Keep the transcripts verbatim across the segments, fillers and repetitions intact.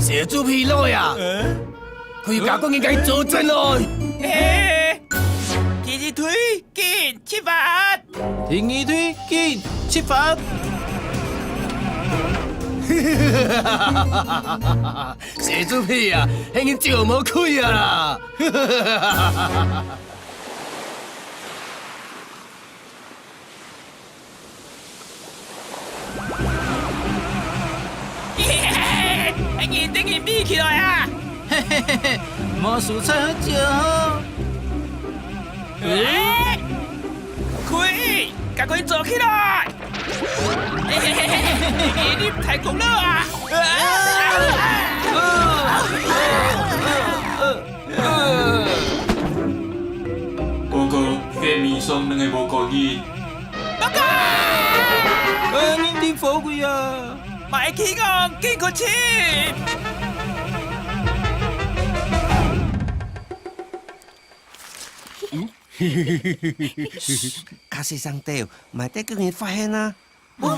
小豬皮來啊！嗯？快甲官人甲伊做陣來！欸，第一隊，緊出發！第二隊，緊出發！小豬皮啊，係你做無開啊啦！人得人比起來啊！嘿嘿嘿嘿，魔術菜好食吼！欸，開，趕快做起來！嘿嘿嘿嘿，你太功勞啊！啊！ 報告，地面上兩个無國人。報告！呃，你，你火鬼啊！莫去講，緊去尋！嗯？噓，較細聲兜，莫得叫人發現啊！ 好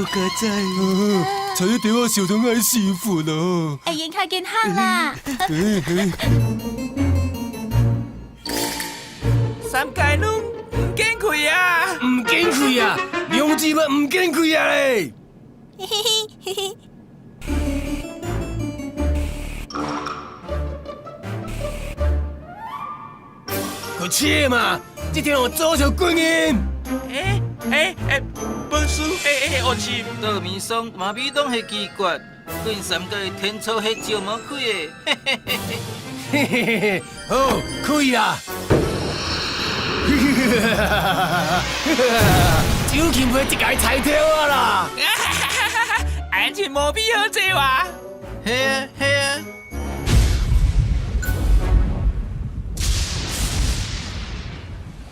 佳哉！呃，差一點仔燒到𠊎死火咯！哎，人較緊行啦！嘿，嘿。三界龍，毋見去啊！毋見去啊！兩隻乜毋見去啊咧！ 快去嘛！這條路做小鬼人！欸，欸，欸，本師，欸，欸，我是。地面上嘛比當係奇怪，恁三个天朝係照無開个。 嘿嘿嘿嘿，好，開啊！就近會一个菜頭啊啦！恁就無必要做啊！係啊，係啊。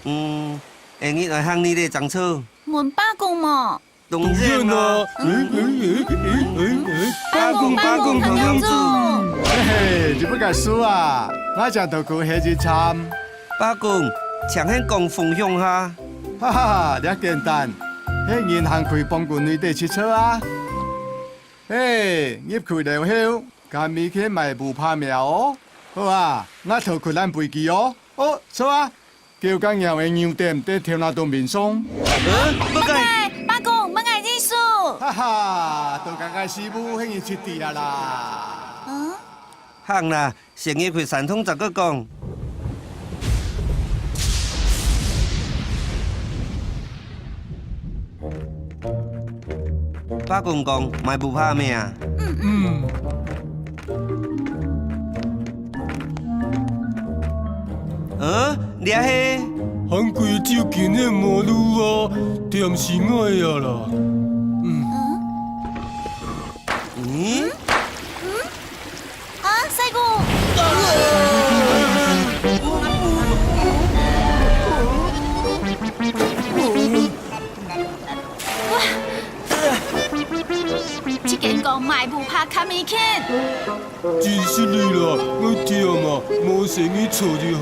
嗯，會日來行你个長處。問伯公無？ 當然啦。當然啊。嗯，嗯，嗯，嗯，嗯，嗯。伯公，伯公，伯公，同樣做。嘿嘿，你不敢輸啊！𠊎正到過下一站。伯公，請你講分享下。哈哈哈，這簡單，係人行開放過你得去坐啊。嘿，入去了後，趕緊去買布帕苗哦。好啊，𠊎偷看咱飛機哦。哦，坐啊。 狗甲貓个牛頓在頭那頂面上。呃，不該！不該，伯公，毋愛意思。哈哈，都講个師傅，係你出題啊啦。嗯？行啦，先入去山洞再過講。伯公講，買布帕咩啊？嗯。嗯。 呃，這係？行過就近个馬路啊，點心愛啊啦。嗯。嗯？嗯？啊，師傅！哇！這間講買布帕較明顯。 真失禮啦，𠊎忝啊，無細義坐一下。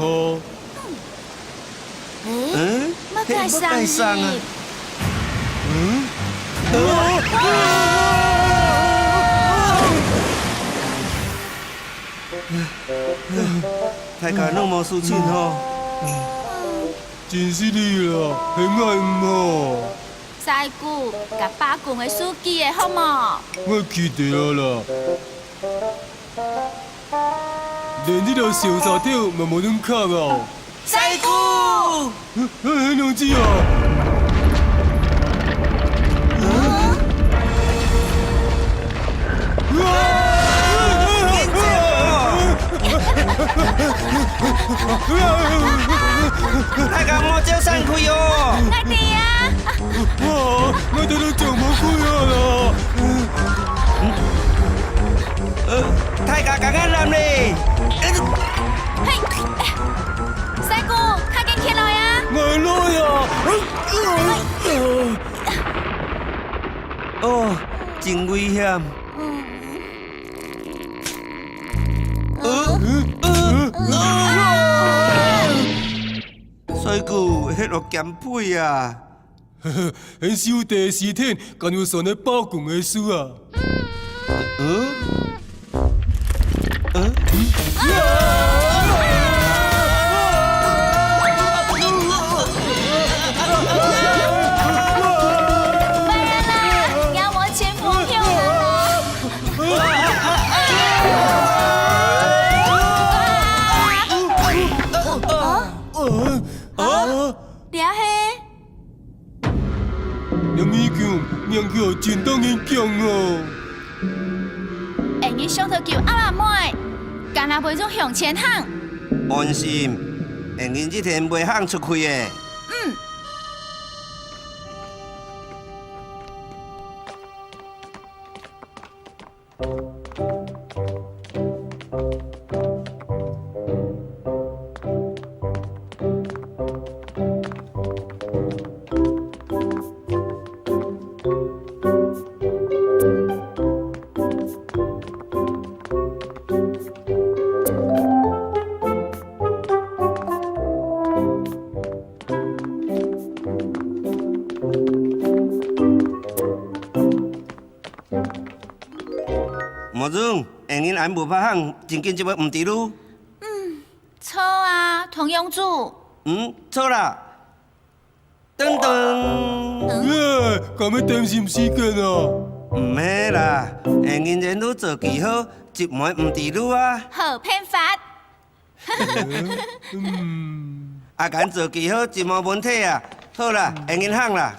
嗯？麼个聲音？嗯？大家攏無事情吼？真失禮啦，係𠊎毋好。 師傅，甲伯公个手機仔好無？𠊎記得啊啦。連這條小石頭嘛無通卡哦。師傅！呃，呃，兩隻啊！啊！啊！啊！啊！ 大家莫走散開哦！𠊎知啊！哇，𠊎兜都走無開啊啦！呃，大家趕緊攬咧！嘿，師傅，較緊起來啊！𠊎來啊！哦，真危險！ 呃，呃，衰鬼，歇落減肥啊！ 係小弟時天，敢有算係包公个事啊？嗯？嗯？啊？這係？ 這尾狗，名叫真當人驚哦！𫣆人想討救鴨仔妹，干焦會用向前行。安心，𫣆人一定會行出去个。嗯。 無用，𫣆人恁無法行，真緊就會毋知路。嗯，著啊，同樣主。嗯，著啦。噔噔。耶，敢係點心時間啊？毋係啦，𫣆人沿路做記號，就毋會毋知路啊。好辦法。嗯。啊，敢做記號就無問題啊。好啦，𫣆人行啦。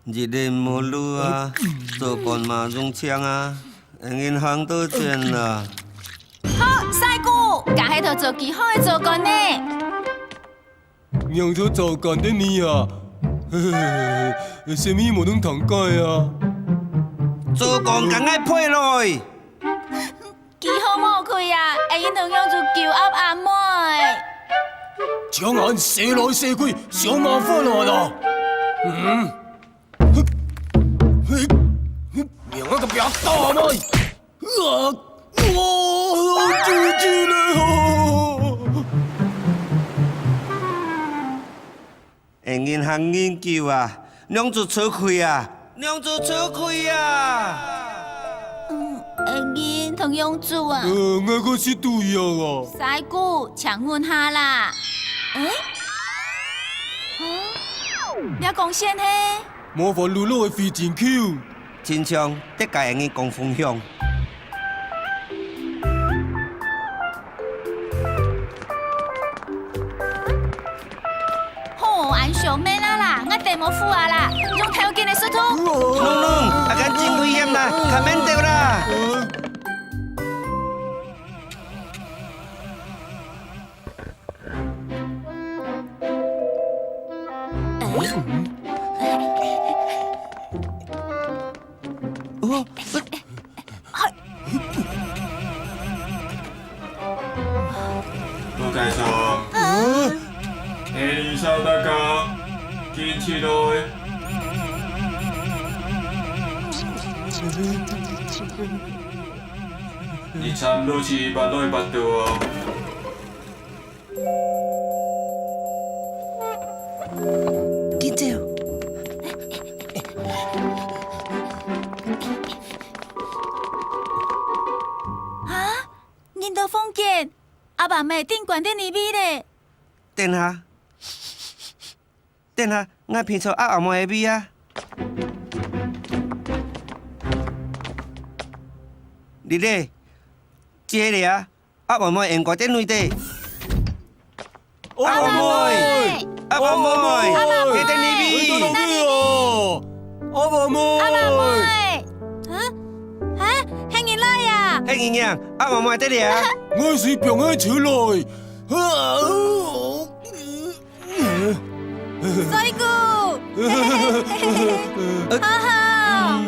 日日無路啊，做官嘛用搶啊，𫣆人行到轉啦。好，衰鬼，敢係討做記號个做官呢？仰討做官个呢啊？啥物無能通解啊？做官敢愛配落？ 記號無開啊，𫣆人同樣主救鴨仔妹。將恁踅來踅去，想辦法來啦！嗯，嘿，嘿，命啊个別打妹！啊，哇，救救咧吼！ 𫣆人行恁久啊，仰主出去啊，仰主出去啊！嗯，𫣆人同樣主啊。呃，𠊎个係對啊。衰鬼，請問下啦。誒？啊？這光線係？魔法魯魯个飛行球。 親像得佮𫣆人講分享。吼，恁上面啊啦，𠊎等無符啊啦，用頭巾來疏通。喏喏，啊，恁真危險啦，較慢兜啦。 不該說，你少大家，緊起來。你慘落去，八來八度哦。 緊走！啊！人到房間，鴨仔妹定關在哪位咧？等下，等下，𠊎品著鴨仔妹个味啊！你咧，這个啊！ 鴨仔妹應該在哪位？鴨仔妹，鴨仔妹，你在哪位？鴨仔妹，啊？啊？係人來啊？係人呀，鴨仔妹在這啊！𠊎隨便愛出來。衰鬼，哈哈，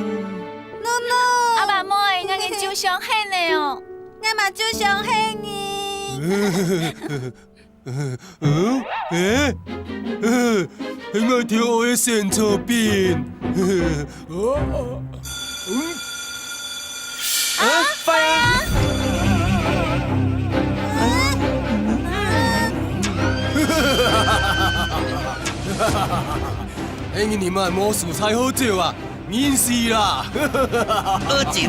努努，阿爸妹，𠊎个就想喊你哦，𠊎嘛就想喊你。嗯？誒？係𠊎頭愛个仙草冰。哦，嗯。啊，快啊！係你兜無素材好走啊！ 人死啦！惡心！